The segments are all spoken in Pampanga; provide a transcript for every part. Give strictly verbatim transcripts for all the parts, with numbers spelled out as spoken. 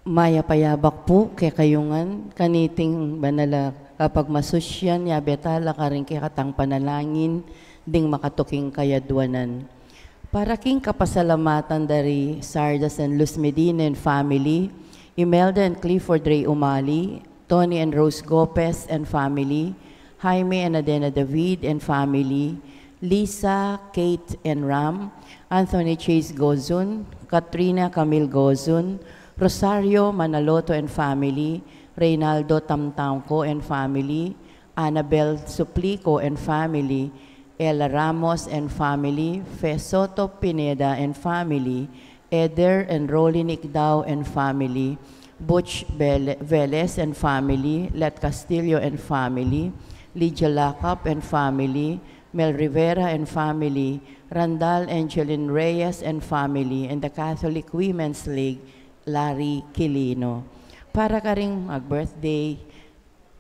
Mayap a yabak pu kekayu ngan, kaniting banal a kapagmasusyan, yabe tala karing kekatang panalangin ding makatuking kayadwanan. Para king kapasalamatan da ri Sardas and Luz Medina and family, Imelda and Clifford Ray Umali, Tony and Rose Gopez and family, Jaime and Adena David and family, Lisa, Kate and Ram, Anthony Chase Gozun, Katrina Camille Gozun, Rosario Manaloto and family, Reynaldo Tamtangco and family, Annabel Suplico and family, Ella Ramos and family, Fe Soto Pineda and family, Eder and Rolly Nicdao and family, Butch Bele-, Velez and family, Let Castillo and family, Lydia Lacap and family, Mel Rivera and family, Randall Angelin Reyes and family, and the Catholic Women's League, Larry Quilino. Para karing mag-birthday,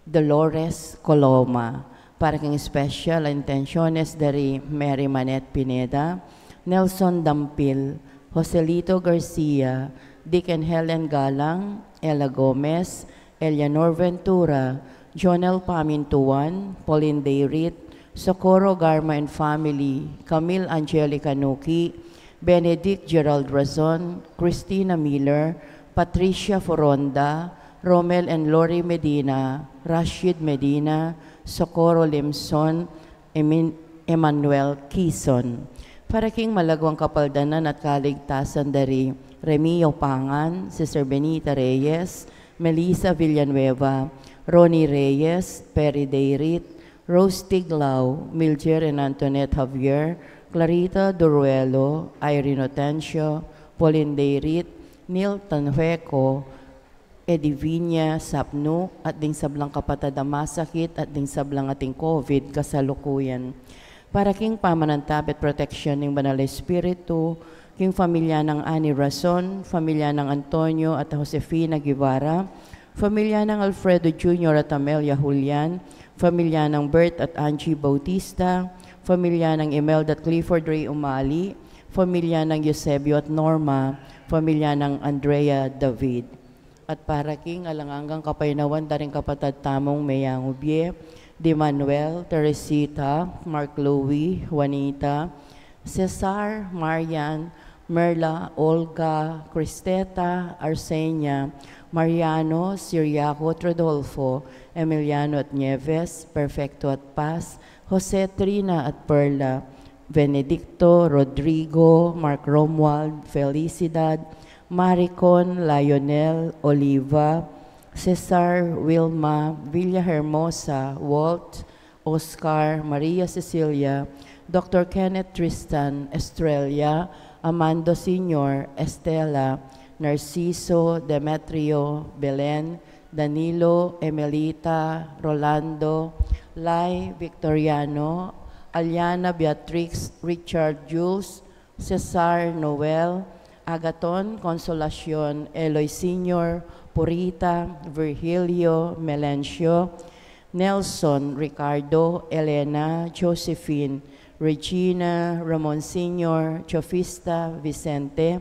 Dolores Coloma. Para king special intenciones da ri Mary Manette Pineda, Nelson Dampil, Joselito Garcia, Dick and Helen Galang, Ella Gomez, Eleanor Ventura, Jonel Pamintuan, Pauline Dayrit, Socorro Garma and family, Camille Angelica Nuki, Benedict Gerald Razon, Christina Miller, Patricia Foronda, Romel and Lori Medina, Rashid Medina, Socorro Limson, Emin-, Emmanuel Kison. Para king malagwang kapaldanan at kaligtasan da ri Remio Pangan, Sister Benita Reyes, Melissa Villanueva, Ronnie Reyes, Perry Dayrit, Rose Tiglao, Mildred and Antoinette Javier, Clarita Duruelo, Irene Otencio, Pauline Dayrit, Neil Tanhueco, Edivinia Sapnu, at ding sablang kapatad a masakit, at ding sablang ating COVID kasalukuyan. Para king pamanantabe at proteksyon ning Banal a Espiritu, king pamilya nang Annie Rason, pamilya nang Antonio at Josefina Guevara, pamilya nang Alfredo Junior at Amelia Julian, pamilya nang Bert at Angie Bautista, pamilya nang Imelda at Clifford Ray Umali, pamilya nang Eusebio at Norma, pamilya nang Andrea David. At para king alang anggang kapaynawan da ring kapatad tamung meyangu bie, di Manuel, Teresita, Mark Louie, Juanita, Cesar, Marian, Merla, Olga, Cristeta, Arsenia, Mariano, Siriaco, Rodolfo, Emiliano at Nieves, Perfecto at Paz, Jose, Trina at Perla, Benedicto, Rodrigo, Mark Romuald, Felicidad, Maricon, Lionel, Oliva, Cesar, Wilma, Villahermosa, Walt, Oscar, Maria Cecilia, Doctor Kenneth, Tristan, Estrella, Amando Senior, Estela, Narciso, Demetrio, Belen, Danilo, Emelita, Rolando, Lai, Victoriano, Aliana, Beatrix, Richard, Jules, Cesar, Noel, Agaton, Consolacion, Eloy Senior, Purita, Virgilio, Melencio, Nelson, Ricardo, Elena, Josephine, Regina, Ramon Senior, Jovista, Vicente,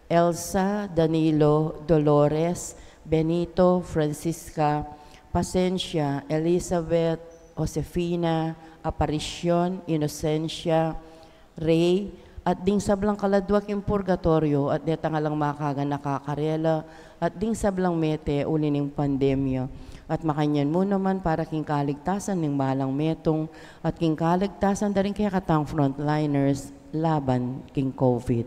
Elsa, Danilo, Dolores, Benito, Francisca, Pasencia, Elizabeth, Josefina, Aparicion, Inocencia, Rey, at ding sablang kaladwa king purgatorio, at detang alang makaganaka karela, at ding sablang mete uli ning pandemya. At makanyan mu naman para king kaligtasan ning balang metung, at king kaligtasan da ring kekatang frontliners laban king COVID.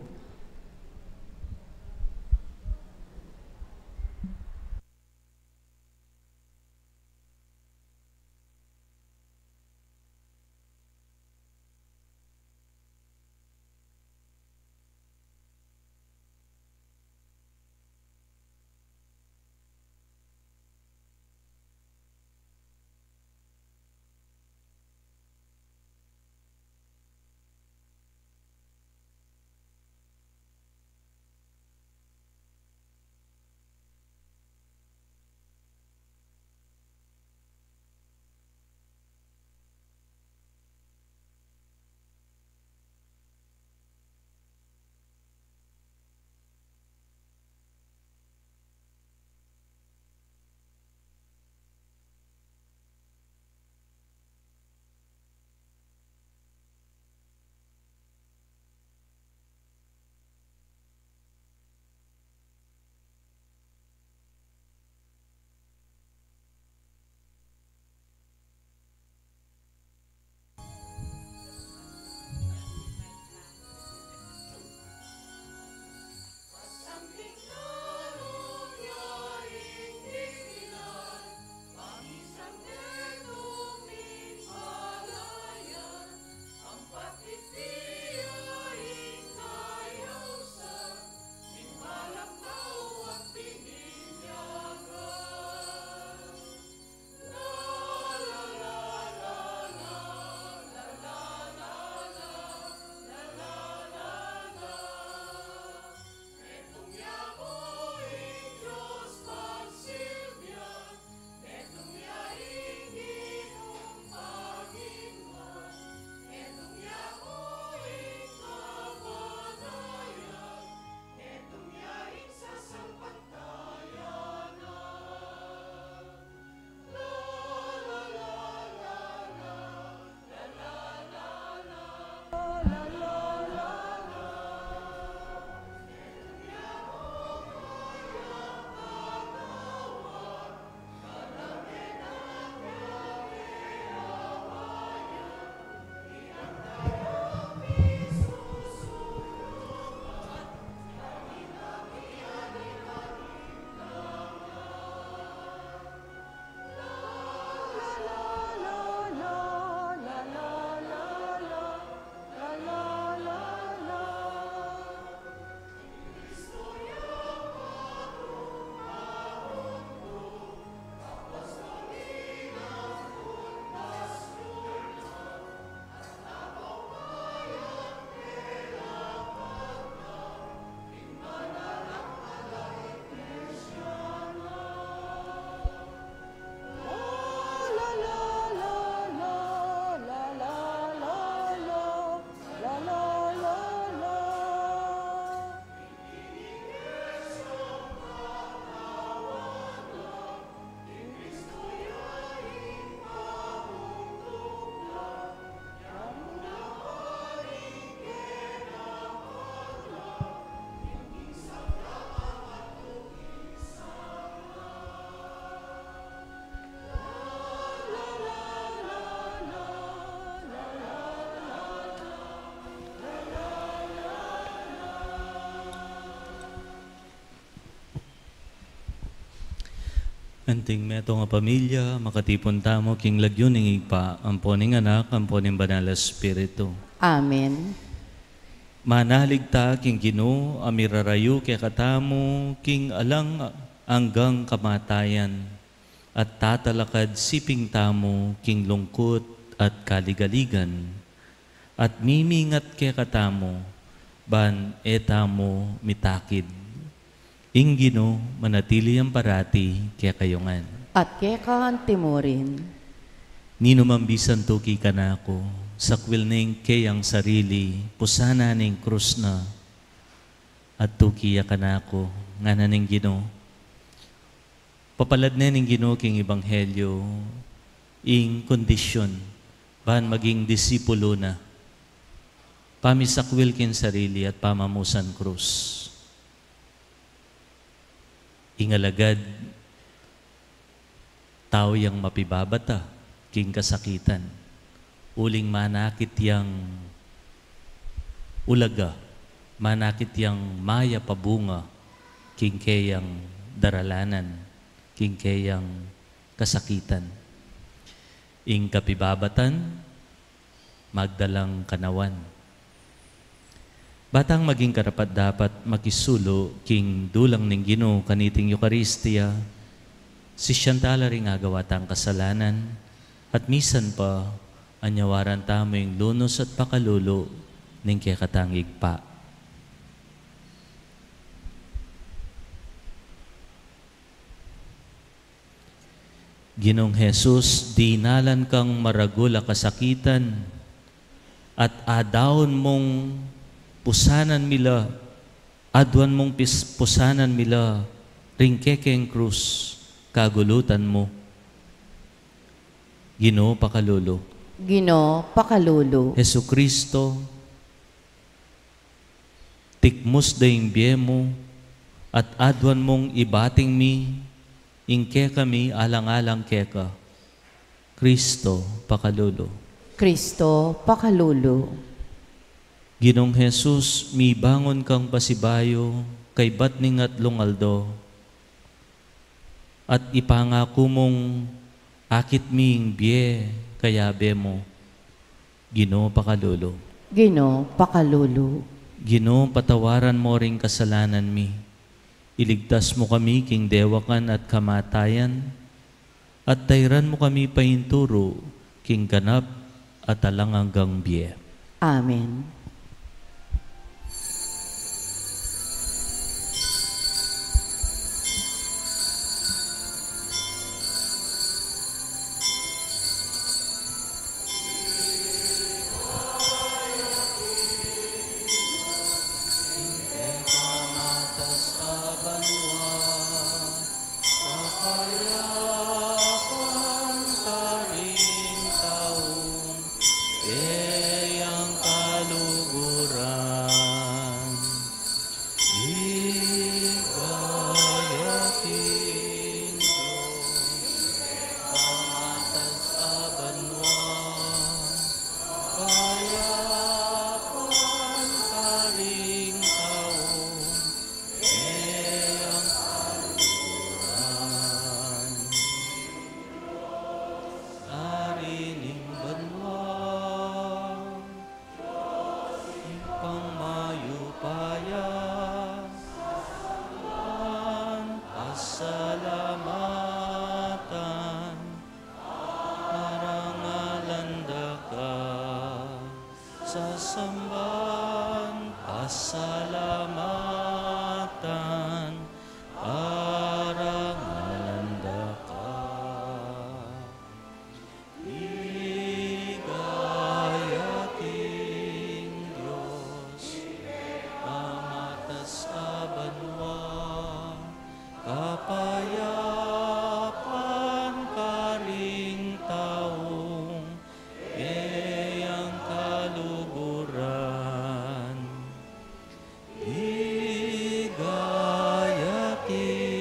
Anting metung a pamilya, makatipun tamu king lagyu ning Ibpa, ampo ning Anak, ampo ning Banal a Espiritu. Amen. Manalig ta king Ginu a mirarayu kekatamu king alang anggang kamatayan, at tatalakad siping tamu king lungkut at kaligaligan, at mimingat kekatamu, ban e tamu mitakid. Ing Ginu manatili yang parati kekayu ngan. At keka anti mu rin. Ninumang bisan tuki kanaku, sakwil ning keyang sarili, pusanan ne ing krus na, at tuki ya kanaku, ngana ning Ginu. Papalad ne ning Ginu king ebanghelyo ing kondisyun ban maging disipulu na, pamisakwil king sarili at pamamusan krus. Ing alagad, tau yang mapibabata king kasakitan, uling manakit yang ulaga, manakit yang mayap a bunga king keyang daralanan, king keyang kasakitan. Ing kapibabatan, magdalang kanawan. Ba tang maging karapat-dapat makisulu king dulang ning Ginu kaniting Eukaristia, sisian ta la ring agawa tang kasalanan, at misan pa anyawaran tamu ing lunus at pakalulu ning kekatang Ibpa. Ginung Jesus, dinalan kang maragul a kasakitan, at adaun mung pusanan mi la, aduan mung pis-, pusanan mi la ring kekeng krus, kagulutan mu. Ginu, pakalulu. Ginu, pakalulu. Jesucristo, tikmus da ing bie mu, at aduan mung ibating mi ing kekami alang-alang keka. Kristo, pakalulu. Kristo, pakalulu. Ginung Jesus, mibangun kang pasibayu kaybat ning atlung aldo, at ipangaku mung akit mi ing bie kayabe mu. Ginu, pakalulu. Ginu, pakalulu. Ginu, patawaran mu ring kasalanan mi. Iligtas mu kami king dewakan at kamatayan, at tairan mu kami painturu king ganap at alang anggang bie. Amen. Keyang kaluguran, ligaya king Dios, pamatas a banua, kayapan karing tau, keyang kaluguran. Ari ning banua, Ibpang mayupaya, sasamban, pasalamatan, parangalan da ka. Sasamban, pasalamatan, parangalan da ka. Ligaya king Dios, pamatas a banua, kapayapan karing tau, keyang kaluguran. Ligaya king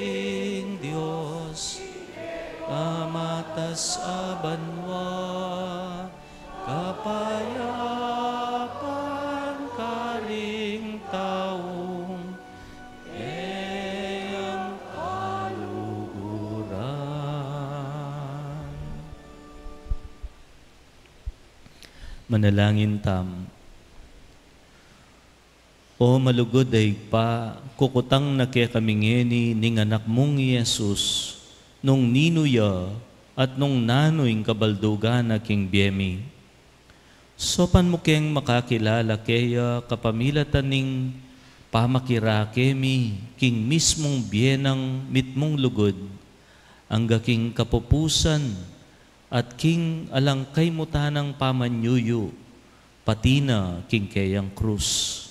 Manalangin tamu. O malugud a Ibpa, kukutang na kekami ngeni ning Anak mung i Jesus, nung ninu ya at nung nanu ing kabaldugan na king bie mi. Saupan mu keng makakilala keya kapamilatan ning pamakirake mi king mismung bie nang mitmung lugud, angga king kapupusan at king alang kaymutanang pamanyuyu, pati na king keyang krus.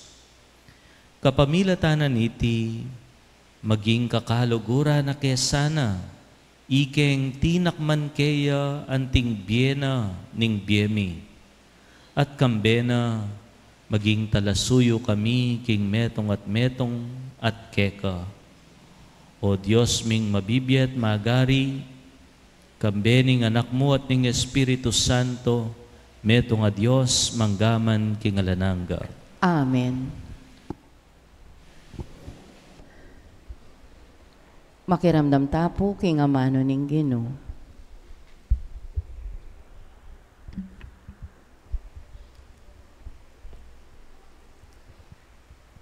Kapamilatan na niti, maging kakaluguran na ke sana, ikeng tinakman keya anting bie na ning bie mi. At kambe na, maging talasuyu kami king metung at metung at keka. O Dios ming mabibie at magari, kambe ning Anak mu at ning Espiritu Santo, metung a Dios, mangga man king alang angga. Amen. Makiramdam ta pu king amanu ning Ginu.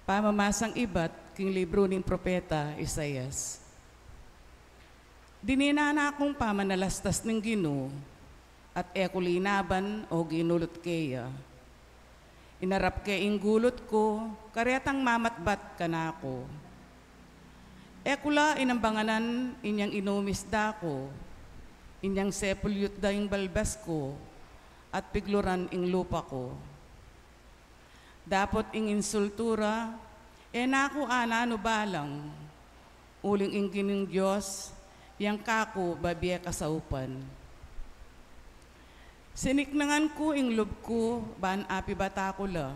Pamamasang ibat king libru ning propeta Isaias. Dininan na kung pamanalastas ning Ginu, at e ku linaban o ginulut keya. Inarap ke ing gulut ku, karetang mamatbat kanaku. E ku la inambanganan inyang inumis da ku, inyang sepulyut da ing balbas ku, at pigluran ing lupa ku. Dapot ing insultu ra, e na ku ananu balang, uling ing Ginung Dios, yang kaku babie kasaupan. Siniknangan ku ing lub ku, ban apibata ku la.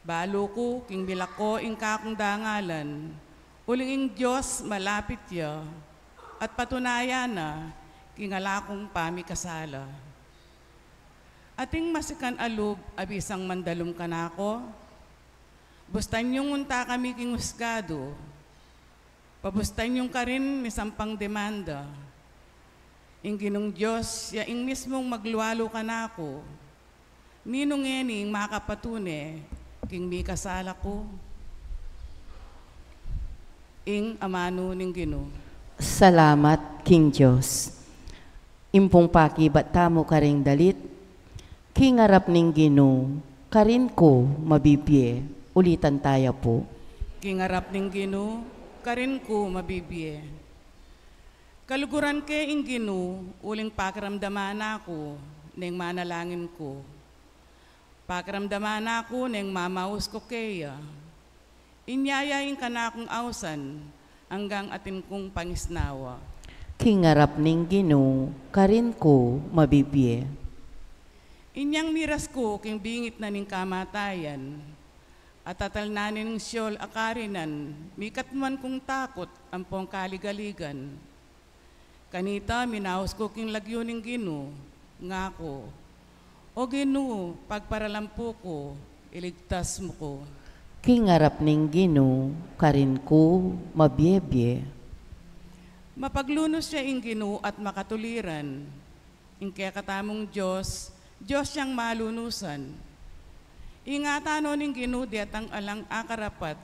Balu ku, king milako ing kakung dangalan, uling ing Dios malapit ya, at patunayan na, king ala kung pamikasala. Ating masikan a lub a bisang mandalum kanako, bustan yung unta kami king husgadu, pabustan yung karin misampang demanda. Ing Ginung Dios, ya ing mismung maglualu kanaku, ninu ngeni ing makapatune king mikasala ku? Ing amanu ning Ginu. Salamat king Dios. Impung pakibat tamu karing dalit, king arap ning Ginu, karin ku mabibie. Ulitan taya pu. King arap ning Ginu, karin ku mabibie. Kaluguran ke ing Ginu, uling pakiramdaman na ku, neng manalangin ku. Pakiramdaman na ku, neng mamaus ku keya. Inya ya ing kanakung ausan, anggang atin kung pangisnawa. King arap ning Ginu, karin ku mabibie. Inyang miras ku king bingit na ning kamatayan, at atalnan ning Sheol a karinan, mikatmuan kung takut ampong kaligaligan. Kanita minaus ku king lagyu ning Ginu, ngaku, O Ginu, pagparalampu ku, iligtas mu ku. King arap ning Ginu, karin ku mabie-bie. Mapaglunus ya ing Ginu at makatuliran, ing kekatamung Dios, Dios yang malunusan. Ingatan no ning Ginu detang alang akarapat,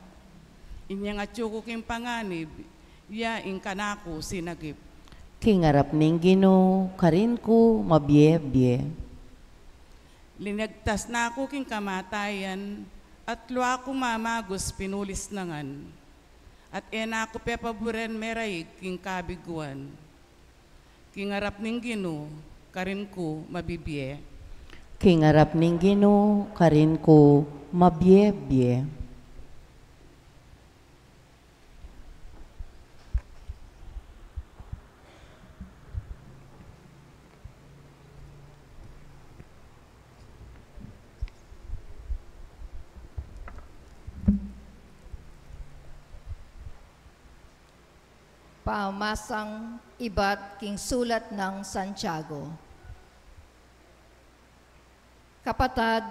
inyang atyu ku king panganib, ya ing kanaku sinagip. King arap ning Ginu, karin ku mabie-bie. Linagtas na ku king kamatayan, at lua ku mamagus pinulis na ngan, at e na ku pepaburen meraig king kabiguan. King arap ning Ginu, karin ku mabibie. King arap ning Ginu, karin ku mabie-bie. Pamasang ibat king sulat nang Santiago. Kapatad,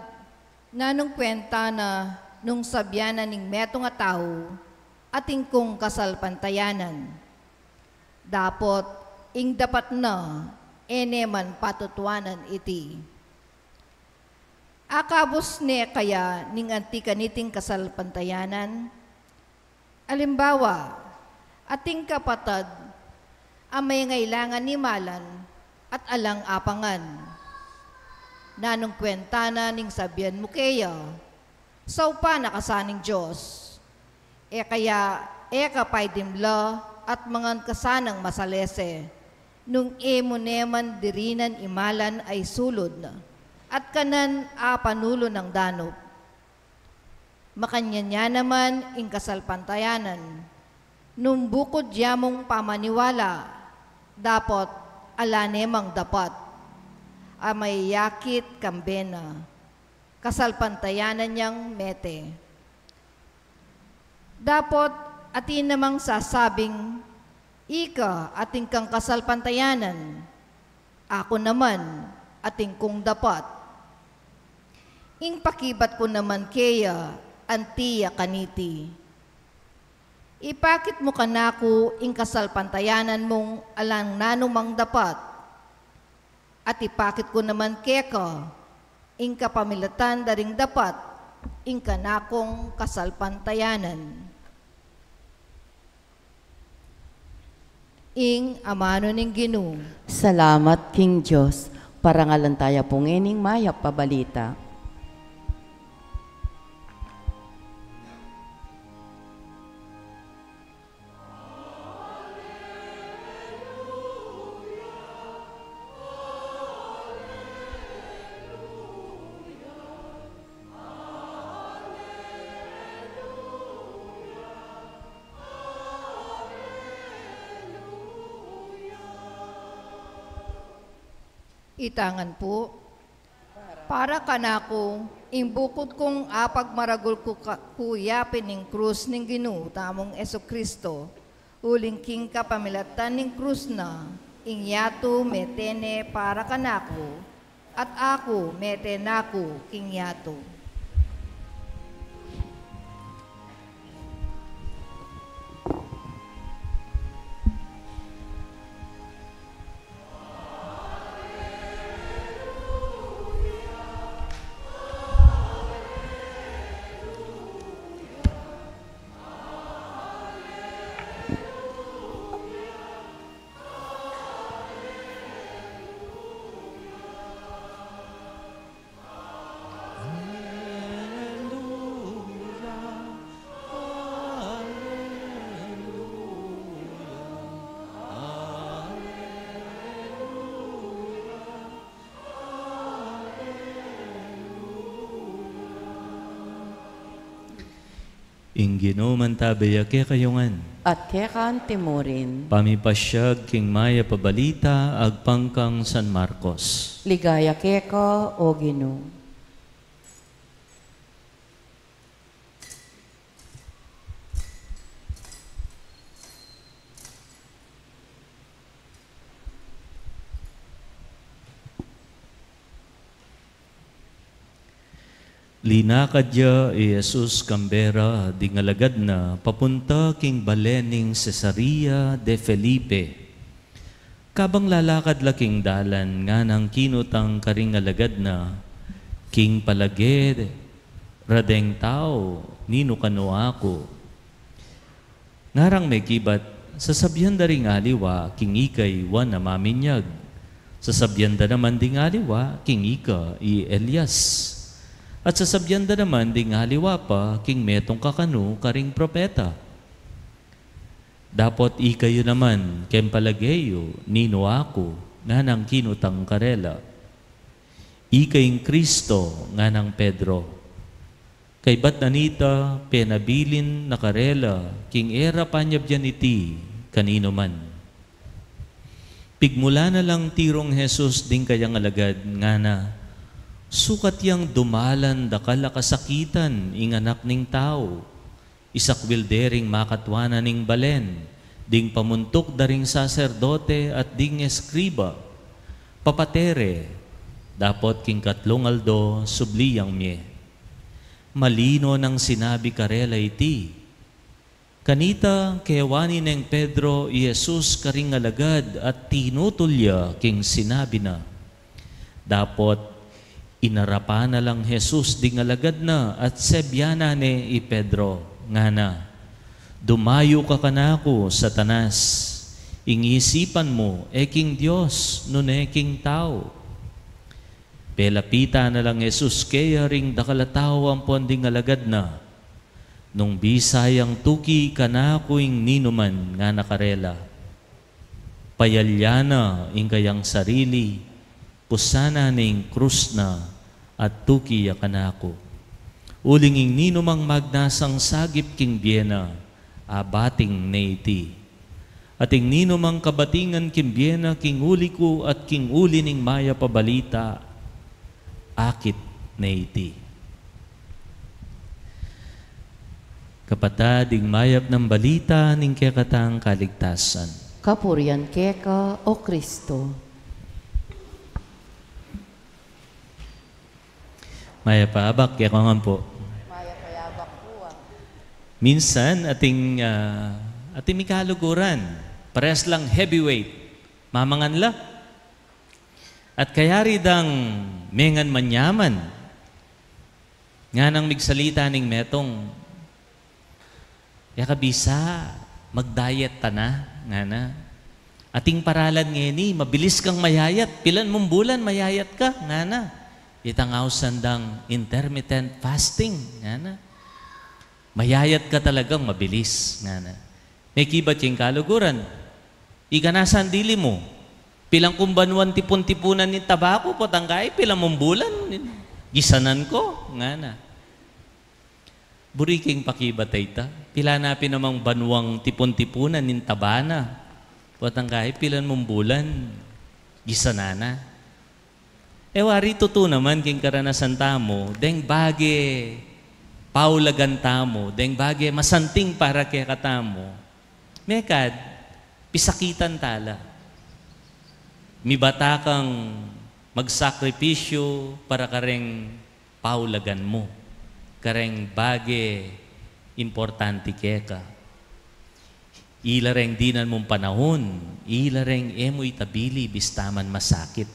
nanung kwenta na nung sabian na ning metung a tau, atin kung kasalpantayanan? Dapot ing dapat na, e ne man patutuanan iti. Akabus ne kaya ning anti kaniting kasalpantayanan? Alimbawa, ating kapatad a mengailangan imalan at alang apangan. Nanung kwenta na ning sabian mu keya, saupan na ka sa ning Dios. E kaya, e ka pay dimla at mangan ka sanang masalese, nung e mu ne man dirinan imalan a isulud na, at kanan a panulu nang danup. Makanyan ya naman ing kasalpantayanan, nung bukud ya mung pamaniwala, dapot ala ne mang dapat a mayakit kambe na, kasalpantayanan yang mete. Dapot atin namang sasabing, ika atin kang kasalpantayanan, aku naman atin kung dapat. Ing pakibat ku naman keya, anti ya kaniti, ipakit mu kanaku ing kasalpantayanan mung alang nanumang dapat. At ipakit ku naman keka ing kapamilatan da ring dapat ing kanakung kasalpantayanan. Ing amanu ning Ginu. Salamat king Dios. Parangalan taya pu ngening mayap a balita. Itangan pu. Para kanaku, ing bukud kung apagmaragul ku ka-, ku yapin ing krus ning Ginu tamung Jesu-Cristo, uling king kapamilatan ning krus na, ing yatu mete ne para kanaku, at aku mete na ku king yatu. Ing Ginu mantabe ya kekayu ngan. At keka anti mu rin. Pamipasiag king mayap a balita agpang kang San Marcos. Ligaya keka, o Ginu. Linakad ya i Jesus kambe ra ding alagad na papunta king bale ning Cesarea de Felipe. Kabang lalakad la king dalan, nganang kinutang karing alagad na, "King palage ra deng tau, ninu kanu aku?" Ngarang mekibat, "Sasabian da ring aliwa king ika i Juan a Maminyag. Sasabian da naman ding aliwa king ika i Elias. At sasabian da naman ding aliwa pa king metung kakanu karing propeta." Dapot ikayu naman, keng palage yu, ninu aku? Nganang kinutang karela, "Ika ing Kristo," nganang Pedro. Kaybat na nita, penabilin na karela king e ra panyabyan iti kaninu man. Pigmulan na lang tirung Jesus ding kayang alagad, ngana, "Sukat yang dumalan dakal a kasakitan ing Anak ning Tau, isakwil de ring makatwa na ning balen, ding pamuntuk da ring saserdote at ding eskriba, papate re, dapot king katlung aldo subli yang mie." Malino nang sinabi karela iti. Kanita, kewani neng Pedro i Jesus karing alagad at tinutul ya king sinabi na. Dapot Inarapan na lang Jesus ding alagad na at sebyan na ne i Pedro, ngana, "Dumayu ka kanaku, Satanas! Ing isipan mu e king Dios, nune king tau." Pelapitan na lang Jesus keya ring dakal a tau ampon ding alagad na. Nung bisa yang tuki kanaku ing ninuman, ngana karela, payalya na ing kayang sarili, pusan na ing krus na, at tuki ya kanaku. Uling ing ninumang magnasang sagip king bie na, abating ne iti. At ing ninumang kabatingan king bie na king uli ku at king uli ning mayap a balita, akit ne iti. Kapatad, ing mayap nang balita ning kekatang kaligtasan. Kapurian keka, O Kristo. Mayap a abak keka ngan pu. Mayap a abak pu, ah. Minsan, atin, ah, atin mikaluguran, parehas lang heavyweight, mamangan la. At kayari dang mengan manyaman, nganang migsalita ning metung, "E ka bisa, mag-diet ta na," ngana. "Ating paralan ngeni, mabilis kang mayayat, pilan mung bulan mayayat ka," ngana. Itang ausan dang intermittent fasting, ngana. "Mayayat ka talagang mabilis," ngana. Mekibat king kaluguran, "Ika na sandili mu, pilan kung banuang tipun-tipunan ning taba ku, potang kai, pilan mung bulan, gisanan ku," ngana. Buri king pakibat a ita, pilan na pin namang banuang tipun-tipunan ning taba na, potang kai, pilan mung bulan, gisanan na. E wari tutu naman king karanasan tamu, deng bage paulagan tamu, deng bage masanting para kekatamu, mekad, pisakitan tala. Mibata kang magsakripisyu para kareng paulagan mu, kareng bage importante keka. Ila reng dinan mung panahun, ila reng e mu itabili bista man masakit.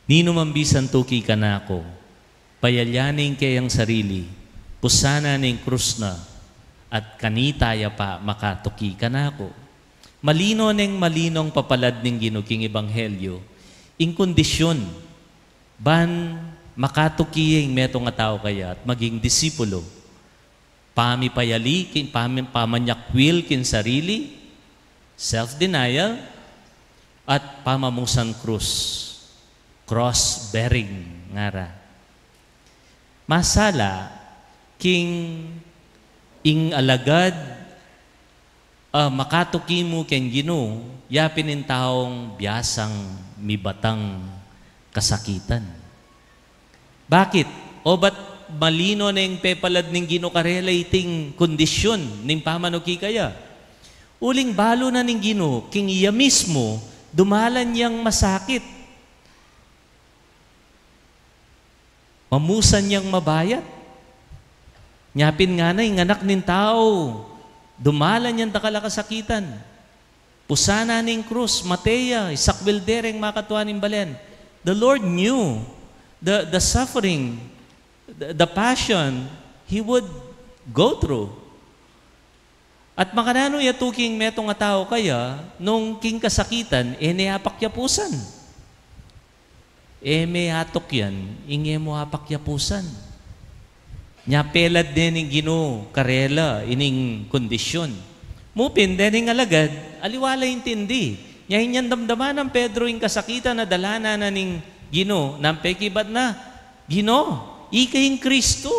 Ninumang bisan tuki kanaku, payalya ne ing keyang sarili, pusan na ne ing krus na, at kanita ya pa makatuki kanaku. Malino neng malinong papalad ning Ginu king ebanghelyo ing kondisyun ban makatuki ya ing metung a tau kaya at maging disipulo. Pamipayali king, pami-, pamanyakwil king sarili, self-denial, at pamamusan krus, cross-bearing, ngara. Masala king ing alagad a makatuki mu keng Ginu, ya pin ing taung biasang mibatang kasakitan. Bakit? O ba't malino neng pepalad ning Ginu karela iting kondisyun ning pamanuki kaya? Uling balu na ning Ginu king iya mismu dumalan yang masakit. Mamusan yang mabayat. Nya pin ngana, ing Anak ning Tau, dumalan yang dakal a kasakitan. Pusan na ning krus, mate ya, isakwil de reng makatua ning balen. The Lord knew the, the suffering, the, the passion he would go through. At makananu ya tuki ing metung a tau kaya nung king kasakitan, e ne apakyapusan? E me atukyan ing e mu apakyapusan. Nya pelad ne ning Ginu karela ining kondisyun. Mu pin dening alagad, aliwa la intindi. Nya inyang damdaman nang Pedro ing kasakitan a dalanan na ning Ginu, nang pekibat na, "Ginu, ika ing Kristu,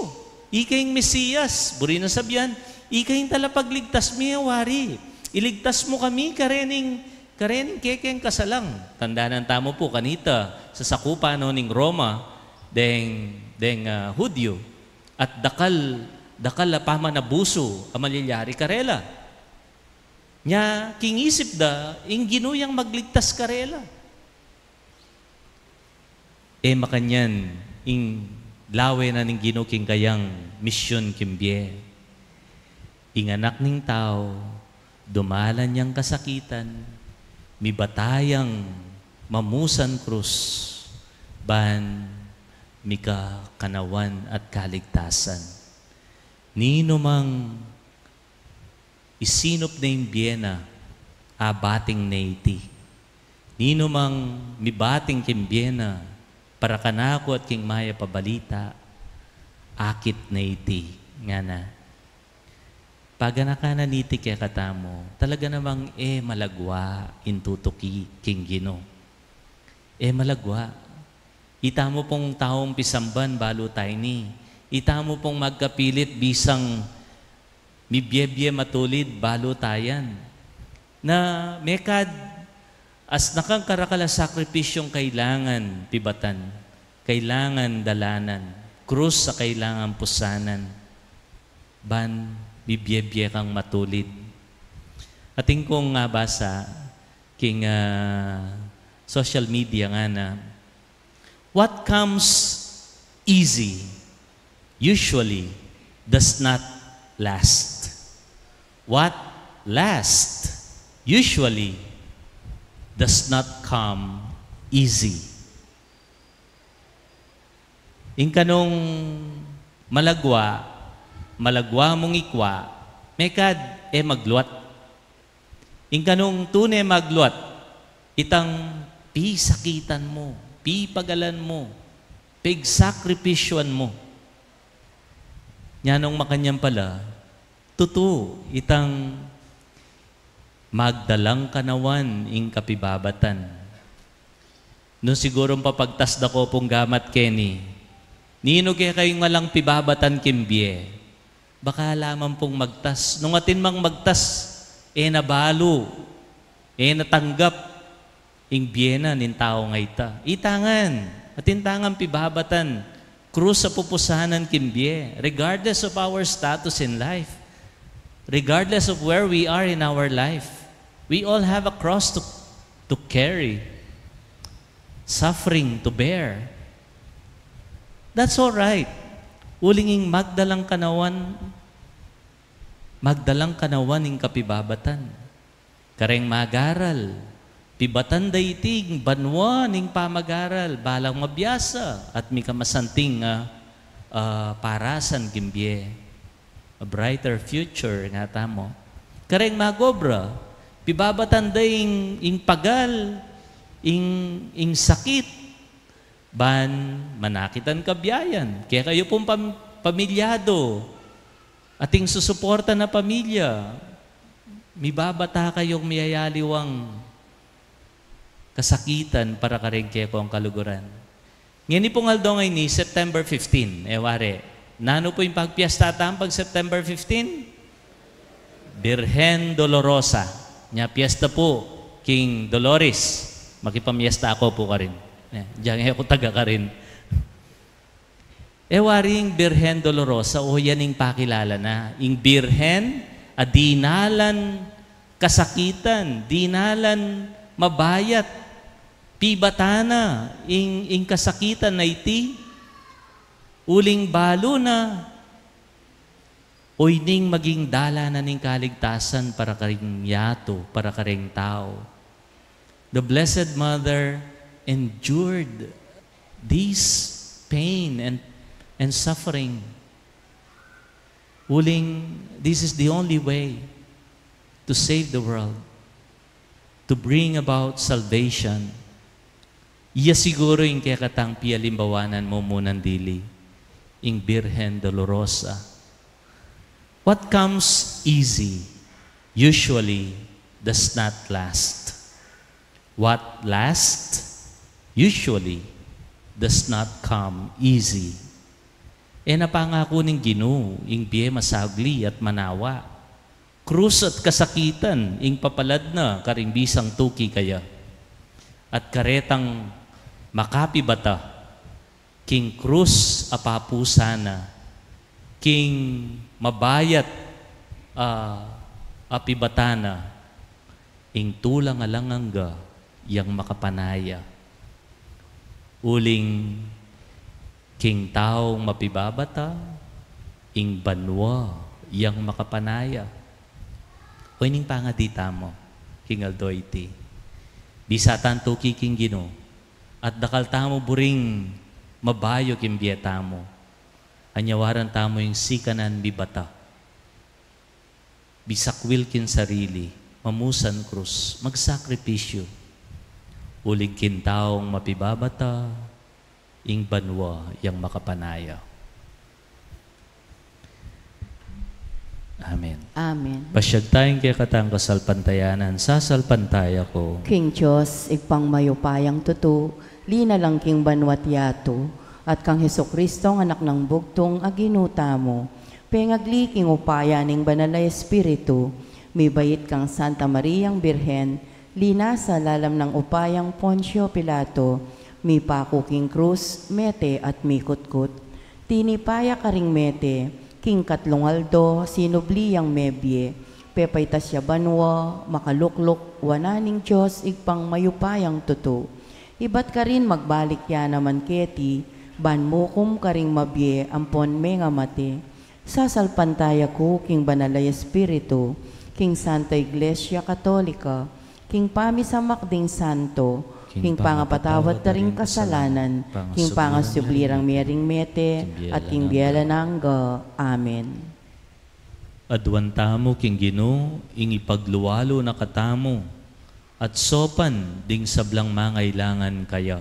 ika ing Mesiyas," buri nang sabyan, "ika ing talapagligtas mi, wari. Iligtas mu kami karening, karening kekeng kasalang." Tandanan tamu pu kanita, sasakupan no ning Roma deng, deng, ah, Hudyo, at dakal, dakal a pamanabusu a malilyari karela. Nya, king isip da, ing Ginu yang magligtas karela. E makanyan ing lawe na ning Ginu king kayang misyun king bie. Ing Anak ning Tau, dumalan yang kasakitan, mibata yang mamusan krus, ban mika kanawan at kaligtasan. Ninumang isinup na ing bie na, abating na iti. Ninumang mibating king bie na, para kanaku at king mayap a balita, akit na iti, ngana. Paganakan na niti kekatamu, talaga namang e malagwa ing tutuki king Ginu. E malagwa. Itamu pung taung pisamban, balu taya ini. Itamu pung magkapilit bisang mibie-bie matulid, balu taya yan. Na mekad, asna kang karakal a sakripisyung kailangan pibatan, kailangan dalanan, krus a kailangan pusanan, ban mibie-bie kang matulid. Atin kung, ah, basa king, ah, social media ngana, "What comes easy usually does not last. What lasts usually does not come easy." Ing kanung malagwa, malagwa mung ikwa, mekad e magluat. Ing kanung tune magluat, itang pisakitan mu, pipagalan mu, pigsakripisyuan mu. Nya nung makanyan pala, tutu, itang magdalang kanawan ing kapibabatan. Nung sigurung papagtas da ko pung gamat keni, ninu kekayung alang pibabatan king bie? Baka ala man pung magtas. Nung atin mang magtas, e na balu, e na tanggap ing bie na ning taung ayta. Ita ngan, atin tangang pibabatan, krus a pupusanan king bie, regardless of our status in life, regardless of where we are in our life, we all have a cross to, to carry, suffering to bear. That's all right. Uling ing magdalang kanawan, magdalang kanawan ing kapibabatan. Kareng magaral, pibatan da iti king banua ning pamagaral, balang mabiasa at mika masanting a, ah, parasan king bie. A brighter future, ngatamu. Kareng magobra, pibabatan da ing, ing pagal, ing, ing sakit, ban manakitan kabiayan. Kekayu pung pam-, pamilyado, ating susuporta na pamilya, mibabata kayung miyayaliwang kasakitan para kareng kekong kaluguran. Ngeni pung aldo ngeni, September fifteen, e wari, nanu pu ing pagpiesta tang pag September fifteen? Birhen Dolorosa. Nya piesta pu king Dolores. Makipamiesta ku pu karin. E, diang e ku taga karin. E wari ing Birhen Dolorosa, o yan ing pakilala na. Ing Birhen a dinalan kasakitan, dinalan mabayat, pibatan na ing, ing kasakitan a iti, uling balu na, o ining maging dalan na ning kaligtasan para karing yatu, para karing tau. The Blessed Mother endured this pain and, and suffering. Uling, this is the only way to save the world, to bring about salvation. Iya siguru ing kekatang pialimbawanan mu munang dili, ing Birhen Dolorosa. What comes easy usually does not last. What lasts usually does not come easy. E na pangaku ning Ginu ing bie masagli at manawa. Krus at kasakitan ing papalad na karing bisang tuki kaya. At karetang makapibata king krus a papusan na, king mabayat a, a pibatan na, ing tulang alang angga yang makapanaya. Uling king taung mapibabata, ing banua yang makapanaya. O ining pangadi tamu king aldo iti. Bisa tang tuki king Ginu. At dakal tamu buring mabayu king bie tamu. Anyawaran tamu ing sikanan mibata, bisakwil king sarili, mamusan krus, magsakripisyu. Uling king taung mapibabata, ing banua yang makapanaya. Amen. Amen. Pasyag tayang kekatang kasalpantayanan, sasalpantaya ku. King Dios, Ibpang mayupayang tutu, linalang king banua't yatu, at kang Jesucristo, Anak nang bugtung, a Ginu tamu, pengagli king upaya ning Banal a Espiritu, mibait kang Santa Mariang Birhen, linasa lalam nang upayang Poncio Pilato, mipaku king krus, mete at mikutkut. Tinipa ya karing mete, king katlung aldo, sinubli yang mebie, pepaitas ya banua, makalukluk wanan ning Dios Ibpang mayupayang tutu. Ibat karin magbalik ya naman keti, ban mukum karing mabie ampon mengamate. Sasalpantaya ku king Banal a Espiritu, king Santa Iglesia Katolika, king pamisamak ding santo, king pangapatawad da ring kasalanan, king pangasubli rang mie ring mete, at king bie alang angga. Amen. Aduan tamu king Ginu, ing ipaglualu na katamu, at saupan ding sablang mangailangan kaya.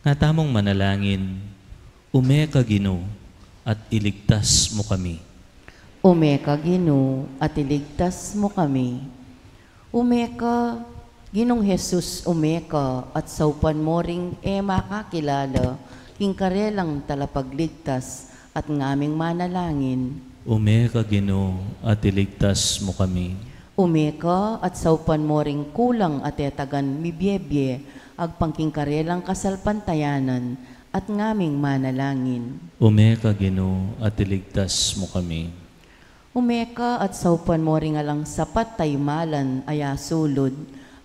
Nga tamung manalangin, Ume ka, Ginu, at iligtas mu kami. Ume ka, Ginu, at iligtas mu kami. Ume ka, Ginung Jesus, ume ka, at saupan mu ring e makakilala king karelang talapagligtas, at ngaming manalangin. Ume ka, Ginu, at iligtas mu kami. Ume ka, at saupan mu ring kulang a tetagan mibiebie, agpang king karelang kasalpantayanan, at ngaming manalangin. Ume ka, Ginu, at iligtas mu kami. Ume ka, at saupan mu ring alang sapat a imalan a yasulud,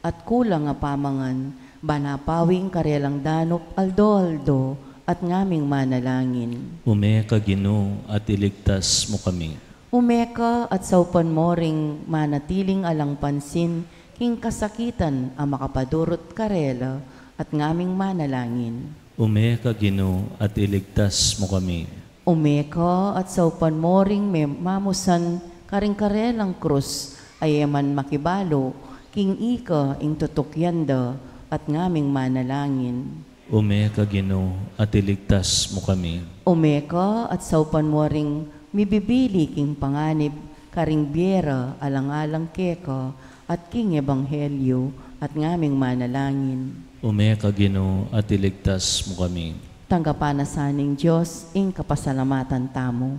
at kulang a pamangan, ban apawi ing karelang danup aldo-aldo, at ngaming manalangin. Ume ka, Ginu, at iligtas mu kami. Ume ka, at saupan mu ring manatiling alang pansin king kasakitan a makapadurut karela, at ngaming manalangin. Ume ka, Ginu, at iligtas mu kami. Ume ka, at saupan mu ring me-, mamusan karing karelang krus, a e man makibalu, king ika ing tutukyan da, at ngaming manalangin. Ume ka, Ginu, at iligtas mu kami. Ume ka, at saupan mu ring mibibili king panganib, karing bie ra alang-alang keka, at king ebanghelyo, at ngaming manalangin. Ume ka, Ginu, at iligtas mu kami. Tanggapan na sa ning Dios ing kapasalamatan tamu.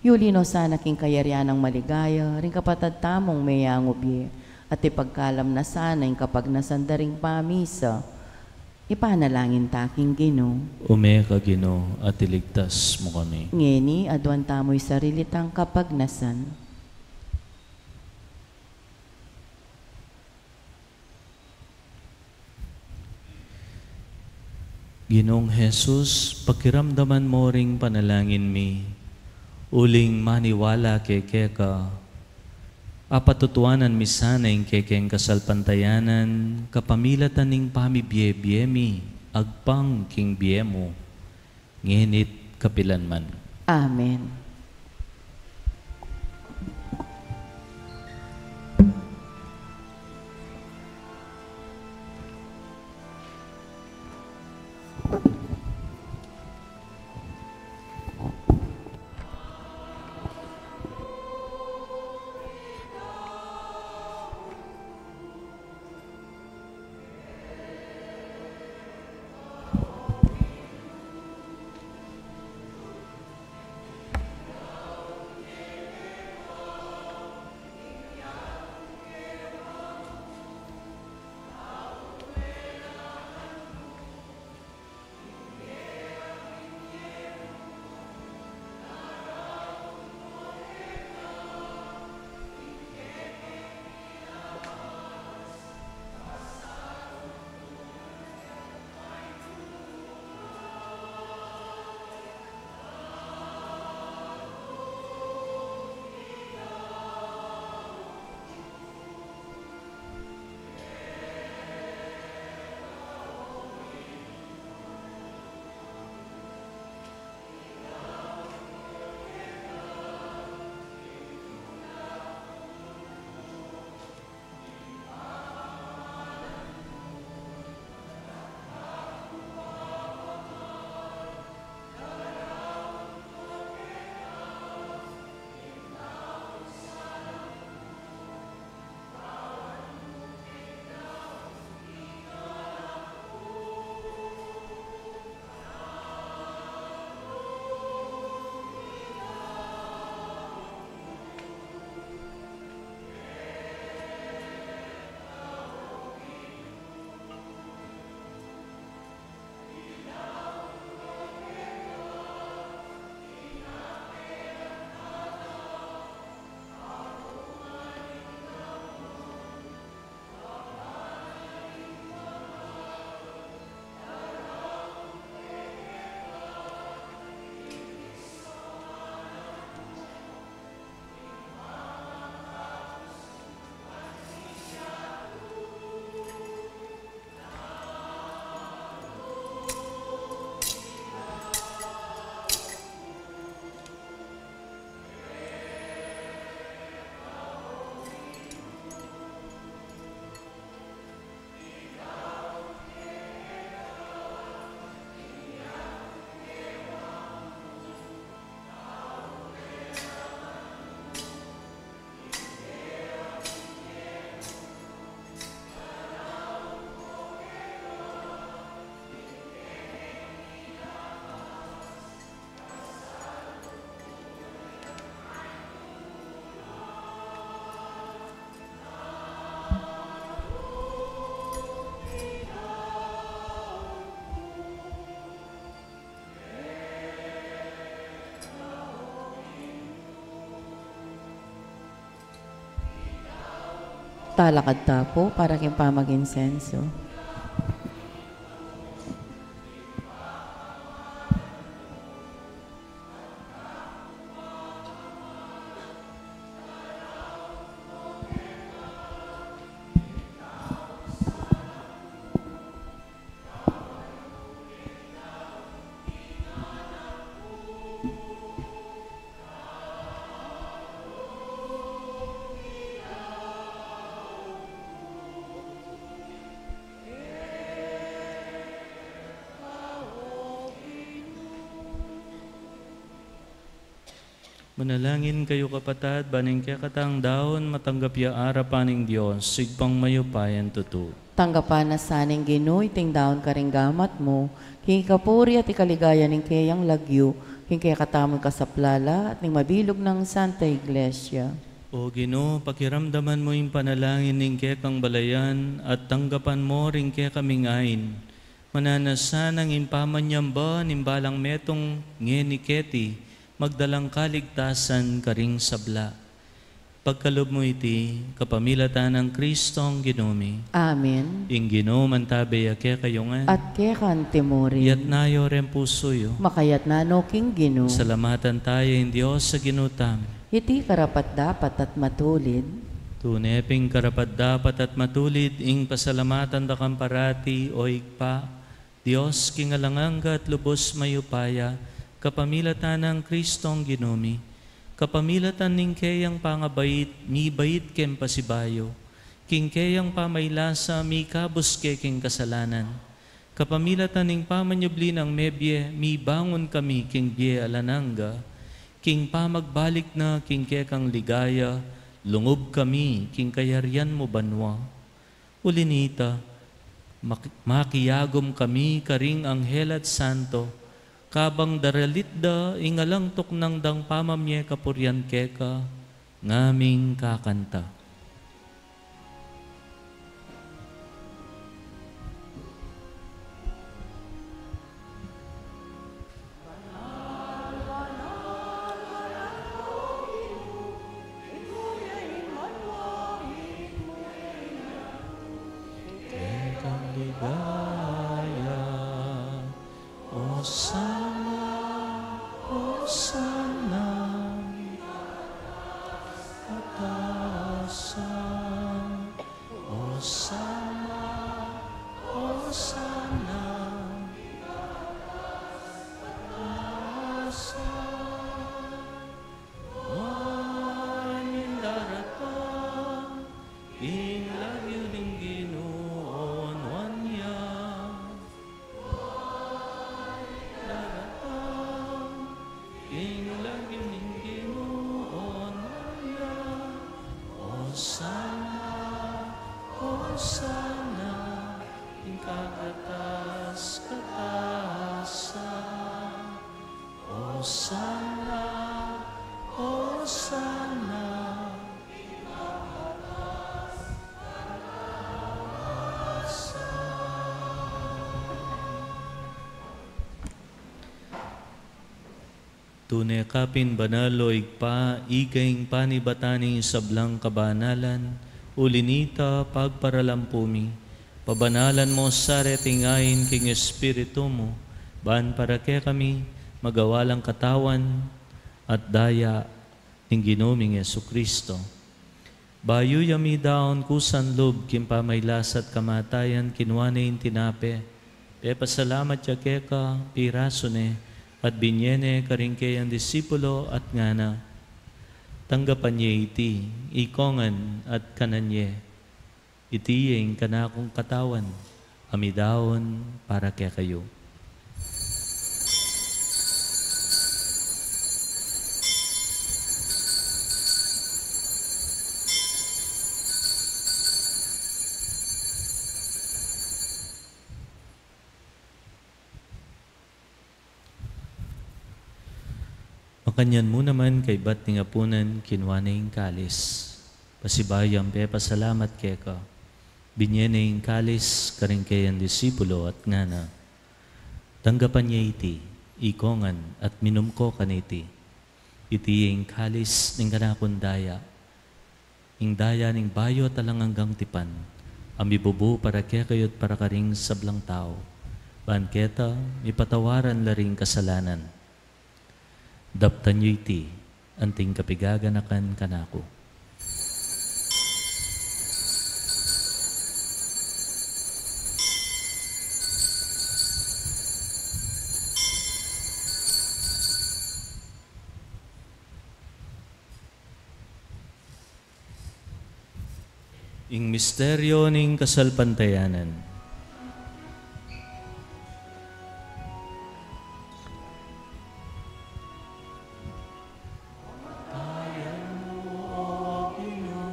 Yuli no sana king kayarian nang maligaya ring kapatad tamung meyangu bie, at ipagkalam na sana ing kapagnasan da ring pamisa. Ipanalangin ta king Ginu. Ume ka, Ginu, at iligtas mu kami. Ngeni, aduan tamu ing sarili tang kapagnasan. Ginung Jesus, pakiramdaman mu ring panalangin mi, uling maniwala ke keka, apatutuanan mi sana ing kekeng kasalpantayanan, kapamilatan ning pamibie-bie mi, agpang king bie mu, ngeni't kapilan man. Amen. Talakad ta pu para king pamaginsenso. Manalangin kayu, kapatad, ban ing kekatang daun matanggap ya arapan ning Dios, Ibpang mayupayang tutu. Tanggapan na sa ning Ginu iting daun karing gamat mu, king ikapuri at ikaligaya ning keyang lagyu, king kekatamung kasaplalan at ning mabilug nang Santa Iglesia. O Ginu, pakiramdaman mu ing panalangin ning kekang balayan at tanggapan mu ring kekaming ain. Mananu na sanang ing pamanyamba ning balang metung ngeni keti, magdalang kaligtasan karing sabla. Pagkalub mu iti, kapamilatan nang Kristong Ginu mi. Amen. Ing Ginu mantabe ya kekayu ngan. At keka antimurin. Iyatas yu ring pusu yu. Makayatas no king Ginu. Salamatan taya ing Dios a Ginu tamu. Iti karapat-dapat at matulid. Tune pin karapat-dapat at matulid ing pasalamatan da kang parati, O Ibpa, Dios king alang angga at lubus mayupaya, kapamilatan nang Kristong Ginu mi, kapamilatan ning keyang pangabait, mibait keng pasibayu, king keyang pamaylasa, mikabus ke king kasalanan, kapamilatan ning pamanyubli nang mebie, mibangun kami king bie alang angga, king pamagbalik na king kekang ligaya, lungub kami king kayarian mu banua. Uli nita, mak-, makiagum kami karing anghel at santo, kabang daralit da ing alang tuknang dang pamamie kapurian keka, ngaming kakanta. Kekang ligaya, Osana, Osana, kataasan, Osana, Osana, kataasan. Nuan yang daratang king lagyu ning Ginu, o nuan ya. Nuan yang daratang king lagyu ning Ginu, o nuan ya. Osana, Osana, king kakatas-katasan. Osana, Osana. Tune ka pin banal, o Ibpa, ika ing panibatan ning sablang kabanalan, uli nita pagparalampu mi, pabanalan mu sa reting ain king Espiritu mu, ban para kekami magawa lang katawan at daya ning Ginu ming Jesucristo. Bayu ya midaun kusan lub king pamailas at kamatayan, kinua ne ing tinape, pepasalamat ya keka, pirasu ne, at binye ne karing keyang disipulo at ngana: Tanggapan ye iti, ikongan at kanan ye. Iti ing kanakung katawan, a midaun para kekayu. Makanyan mu naman kaybat ning apunan, kinua ne ing kalis. Pasibayu yang pepasalamat keka, binye ne ing kalis karing keyang disipulo at ngana: Tanggapan ye iti, ikongan at minum ko kaniti. Iti ing kalis ning kanakung daya, ing daya ning bayu at alang anggang tipan, a mibubu para kekayu at para karing sablang tau, ban keta mipatawaran la ring kasalanan. Daptan yu iti, anting kapigaganakan kanaku. Ing misteryo ning kasalpantayanan. Kamatayan mu, O Ginu,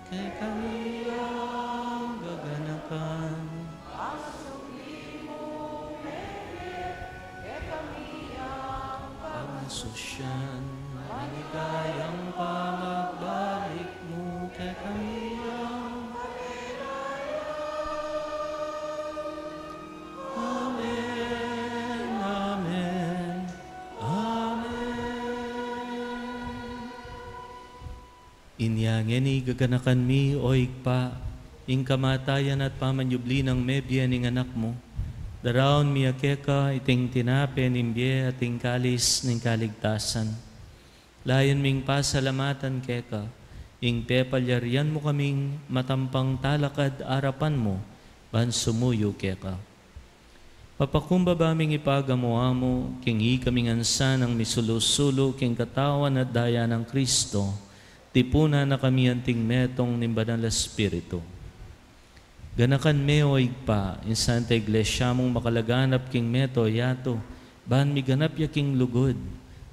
kekami yang gaganakan. Pangasusian, maligayang pamagbalik mu kekami. Amen, amen, amen. Inya ngeni gaganakan mi, O Ibpa, ing kamatayan at pamanyubli nang mebie ning Anak mu, daraun mi ya keka iting tinape ning bie at ing kalis ning kaligtasan. Layun ming pasalamatan keka ing pepalyarian mu kaming matampang talakad arapan mu ban sumuyu keka. Papakumbaba ming ipagamu-amu king ikami ngan sanang misulu-sulu king katawan at daya nang Kristo, tipunan na kami anting metung ning Banal a Espiritu. Ganakan me, O Ibpa, ing Santa Iglesia mung makalaganap king mabilug a yatu, ban miganap ya king lugud,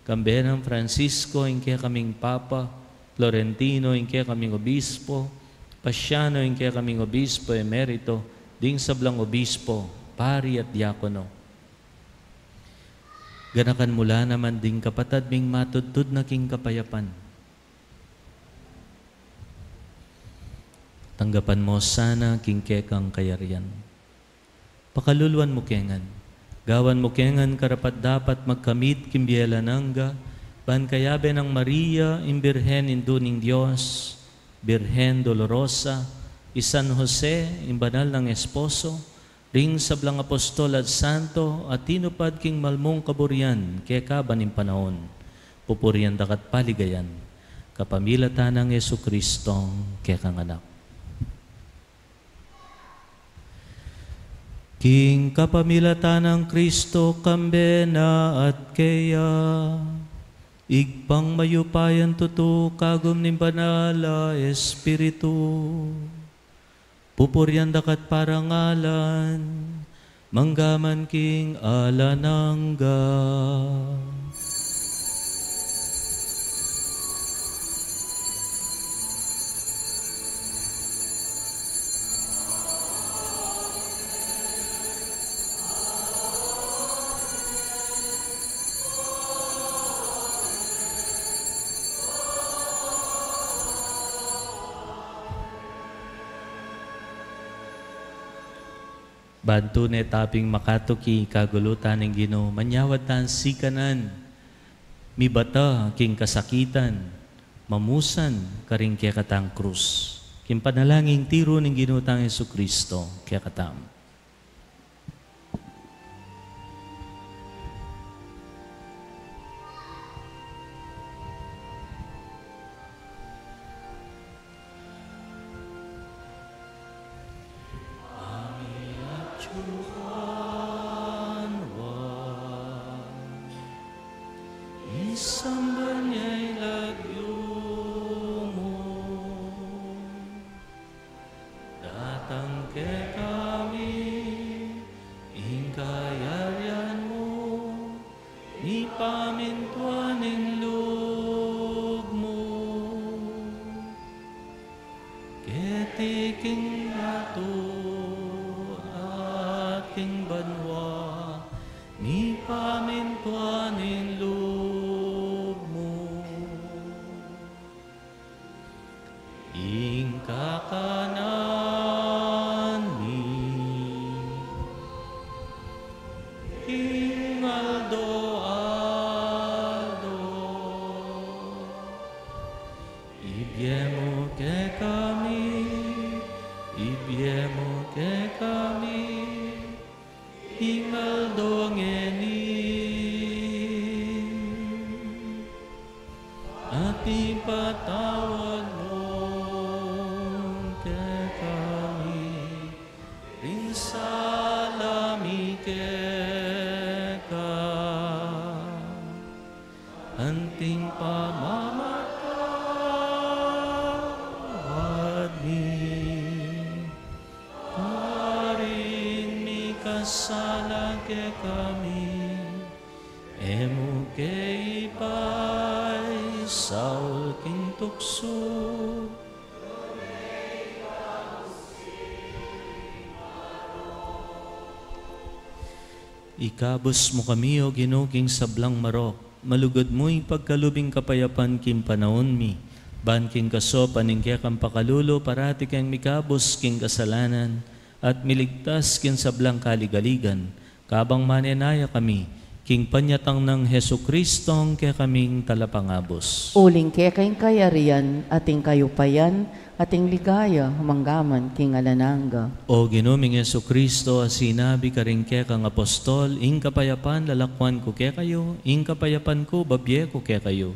kambe nang Francisco ing kekaming Papa, Florentino ing kekaming Obispo, Paciano ing kekaming Obispo Emerito, ding sablang obispo, pari at diakono. Ganakan mu la naman ding kapatad ming matudtud na king kapayapan. Tanggapan mu sana king kekang kayarian. Pakaluluan mu ke ngan. Gawan mu ke ngan karapat-dapat magkamit king bie alang angga, ban kayabe nang Maria, ing Birhen Indu ning Dios, Birhen Dolorosa, i San Jose, ing banal nang esposo, ring sablang apostol at santo a tinupad king malmung kaburian kekaban ning panaun, pupurian da ka at paligayan, kapamilatan nang Jesucristo, kekang Anak. King kapamilatan nang Kristo, kambe na at keya, Ibpang mayupayang tutu, kagum ning Banal a Espiritu, pupurian da ka at parangalan, mangga man king alang angga. Ban tune ta pin makatuki kagulutan ning Ginu, manyawad tang sikanan, mibata king kasakitan, mamusan karing kekatang krus. King panalangin tiru ning Ginu tang Jesucristo, kekatamu. Isamban ya ing lagyu mu. Datang kekami ing kayarian mu, mipamintuan ing lub mu. Keti king yatu at king banua, mipamintuan ing lub mu. Ing kakanan mi king aldo-aldo, ibie mu kekami, ibie mu kekami ing aldo ngeni, at ipatawad mu kekami ing sala mi keka, anting pamamatawad mi karing mikasala kekami, e mu ke ipaisaul king tuksu. Ikabus mu kami, O Ginu, king sablang marok, malugud mu ipagkalub ing kapayapan king panaun mi, ban king kasopan ning kekang pakalulu parati keng mikabus king kasalanan, at miligtas king sablang kaligaligan, kabang manenaya kami king panyatang nang Jesucristong kekaming Talapangabus. Uling keka ing kayarian, at ing kayupayan, at ing ligaya, manggaman king alang angga. O Ginu ming Jesucristo, a sinabi karing kekang apostol, ing kapayapan lalakwan ku kekayu, ing kapayapan ku babie ku kekayu.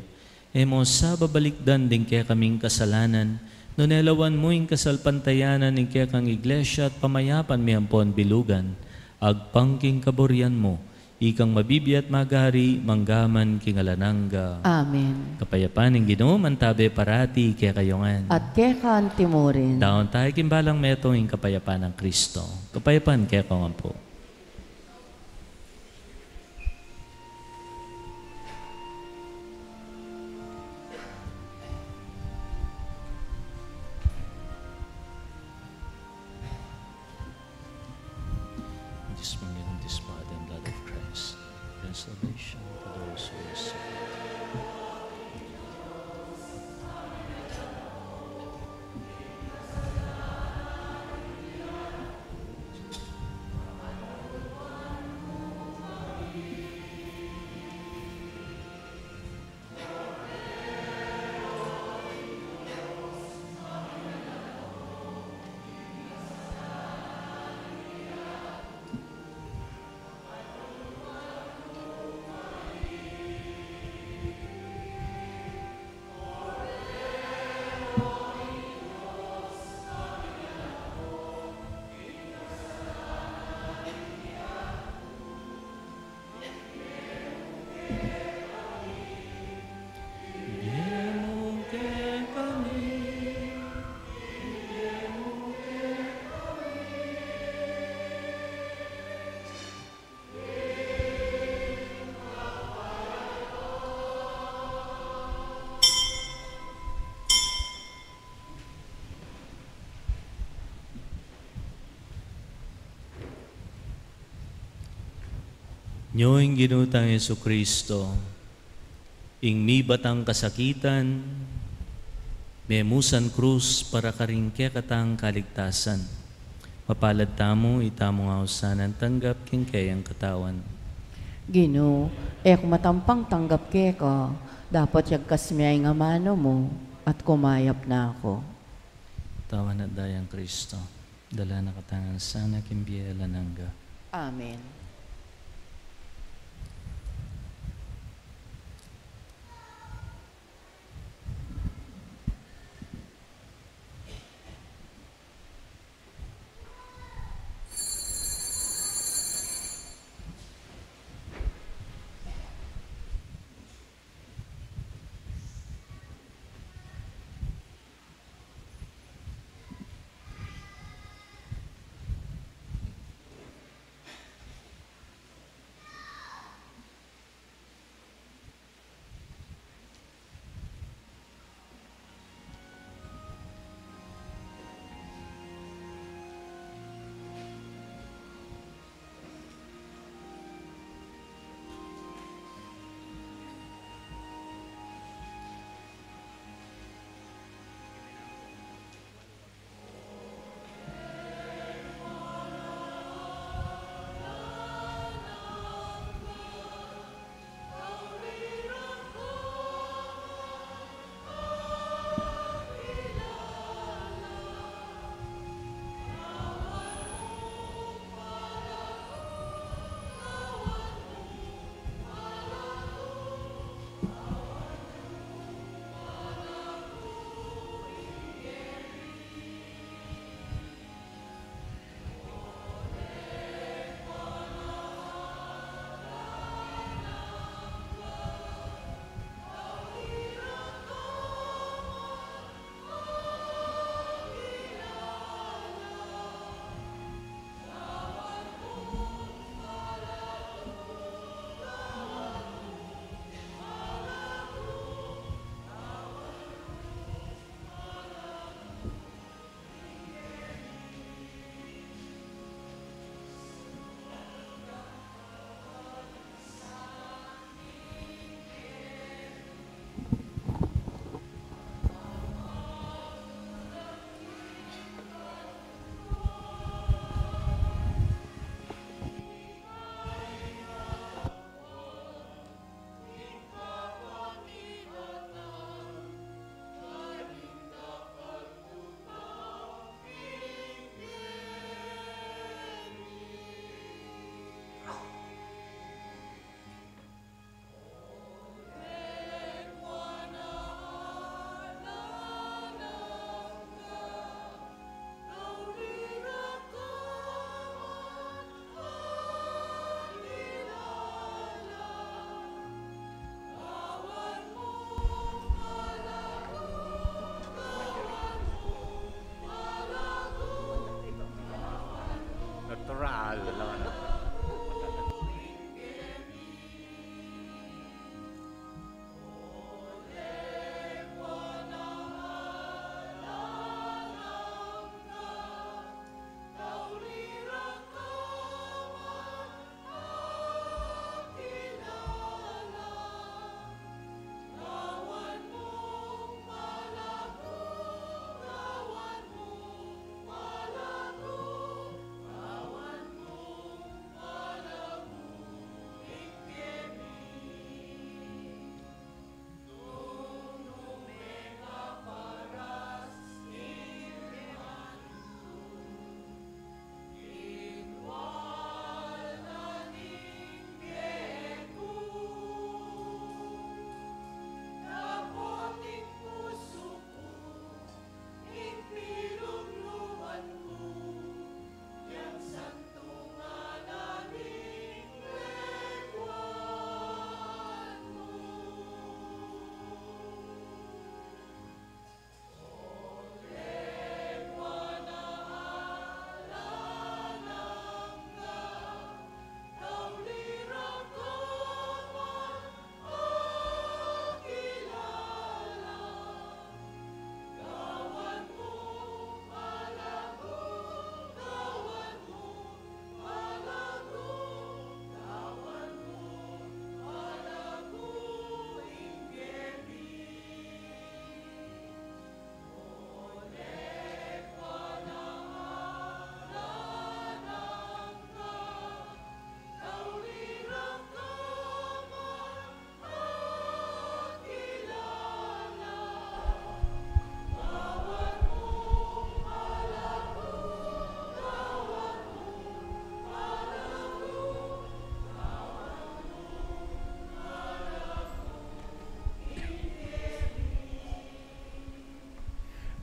E mu sa babalikdan ding kekaming kasalanan, nune lawan mu ing kasalpantayanan ning kekang Iglesia at pamayapan mi ampon bilugan, agpang king kaburian mu, ikang mabibie at magari, manggaman king alang angga. Amen. Kapayapan ning Ginu, mantabe parati kekayu ngan. At keka antimurin. Daun tayu king balang metung ing kapayapan nang Kristo. Kapayapan kekayu ngan pu. This moment, this body and blood of Christ, bring salvation to those who receive it. Nyo ing Ginu tang Jesucristo, ing mibatang kasakitan, memusan krus para karing kekatang kaligtasan. Mapalad tamu, itamu ngan sana tanggap king keyang katawan. Ginu, e ku matampang tanggap keka, dapot yagkas me ing amanu mu, at kumayap na ku. Katawan at dayang Kristo, dala na katamu ngan sana king bie alang angga. Amen.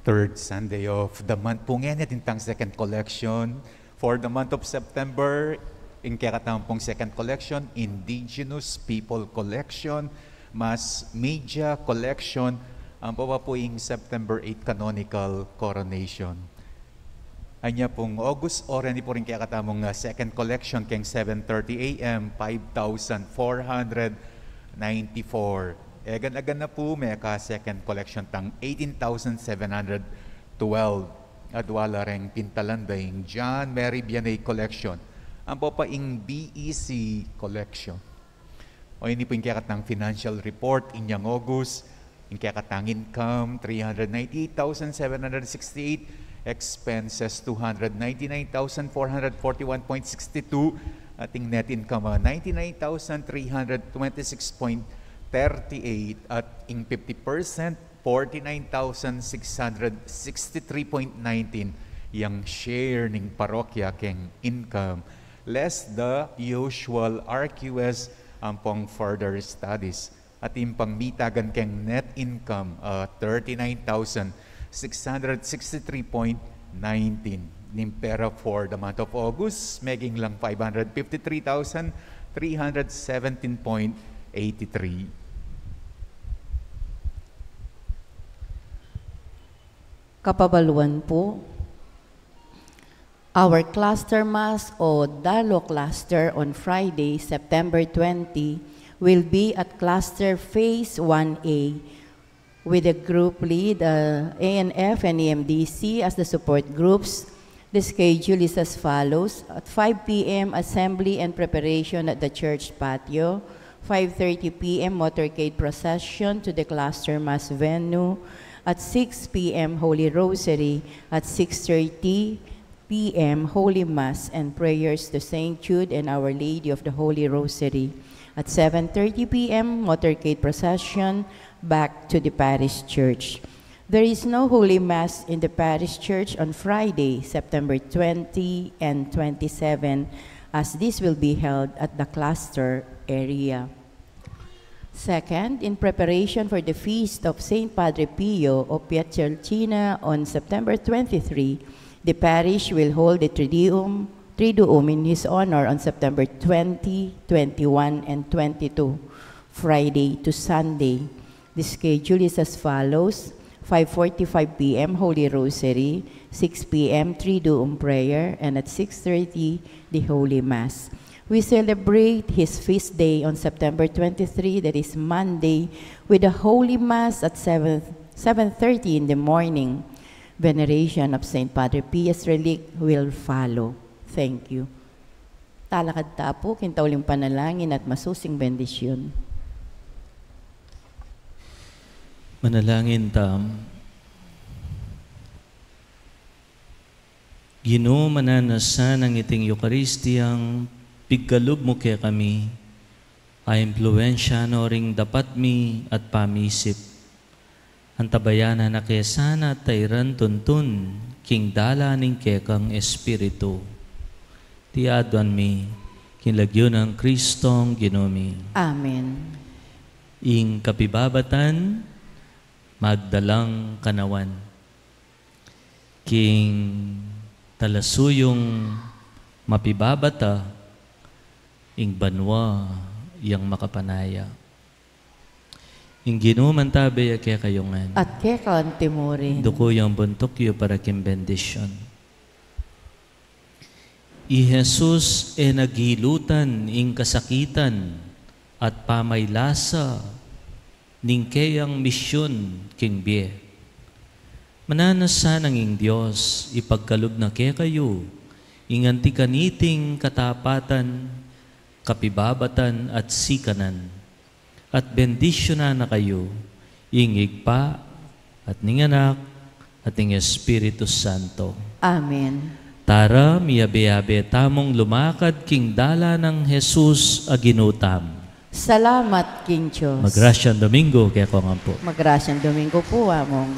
Third Sunday of the month po ngeni, atin tang second collection. For the month of September, ing kekatamung second collection, Indigenous People Collection, Mass Media Collection, ampo pa pu ing September eight Canonical Coronation. Anya pung August, oreni pu ring kekatamung, ah, second collection keng seven thirty A M, five thousand four hundred ninety-four. Egan-egan na pu, meka second collection tang eighteen thousand seven hundred twelve. Adua la reng pintalan da ing John Mary Vianney Collection. Ampo pa ing B E C Collection. O ini pu ing kekatang financial report, inyang August, ing kekatang income, three hundred ninety-eight thousand seven hundred sixty-eight, expenses, two hundred ninety-nine thousand four hundred forty-one point sixty-two, at ing net income, ah, ninety-nine thousand three hundred twenty-six point thirty-eight, at ing fifty percent, forty-nine thousand six hundred sixty-three point nineteen, yang share ning parokya keng income, less the usual R Q S ampong further studies. At ing pangmitagan keng net income, ah, thirty-nine thousand six hundred sixty-three point nineteen. Ning pera for the month of August, meging lang five hundred fifty-three thousand three hundred seventeen point eighty-three. Kapabaluan pu, our cluster mass o Dalo Cluster on Friday, September twenty, will be at Cluster Phase one A, with the group lead, uh, A N F and E M D C as the support groups. The schedule is as follows. At five P M, assembly and preparation at the church patio. Five thirty P M, motorcade procession to the cluster mass venue. At six P M, Holy Rosary. At six thirty P M, Holy Mass and prayers to Saint Jude and Our Lady of the Holy Rosary. At seven thirty P M, motorcade procession back to the parish church. There is no Holy Mass in the parish church on Friday, September twenty and twenty-seven, as this will be held at the cluster area. Second, in preparation for the feast of Saint Padre Pio of Pietrelcina on September twenty-three, the parish will hold the Triduum, Triduum in his honor on September twenty, twenty-one, and twenty-two, Friday to Sunday. The schedule is as follows: five forty-five P M, Holy Rosary, six P M, Triduum prayer, and at six thirty, the Holy Mass. We celebrate his feast day on September twenty-three, that is Monday, with a Holy Mass at seven, seven thirty in the morning. Veneration of Saint Padre Pius relic will follow. Thank you. Talakad ta pu king tauling panalangin at masusing bendisyun. Manalangin tamu. Ginu, mananu na sanang iting Eukaristiyang pigkalub mu kekami, a impluwensya no ring dapat mi at pamisip. Antabayanan na ke sana tairan tuntun king dalan ning kekang Espiritu. Iti aduan mi king lagyu nang Kristong Ginu mi. Amen. Ing kapibabatan, magdalang kanawan. King talasuyung mapibabata, ing banua yang makapanaya. Ing Ginu mantabe ya kekayu ngan. At keka anti mu rin. Duku yang buntuk yu para king bendisyun. I Jesus e na gilutan ing kasakitan at pamaylasa ning keyang misyun king bie. Mananu na sanang ing Dios ipagkalub na kekayu ing anti kaniting katapatan, kapibabatan at sikanan, at bendisyunan na kayu ing Ibpa, at ning Anak, at ning Espiritu Santo. Amen. Tara, miyabe-yabe tamung lumakad king dalan nang Jesus a Ginu tamu. Salamat king Dios. Magrasyang Domingo kekong ampo. Magrasyang Domingo pu, Among.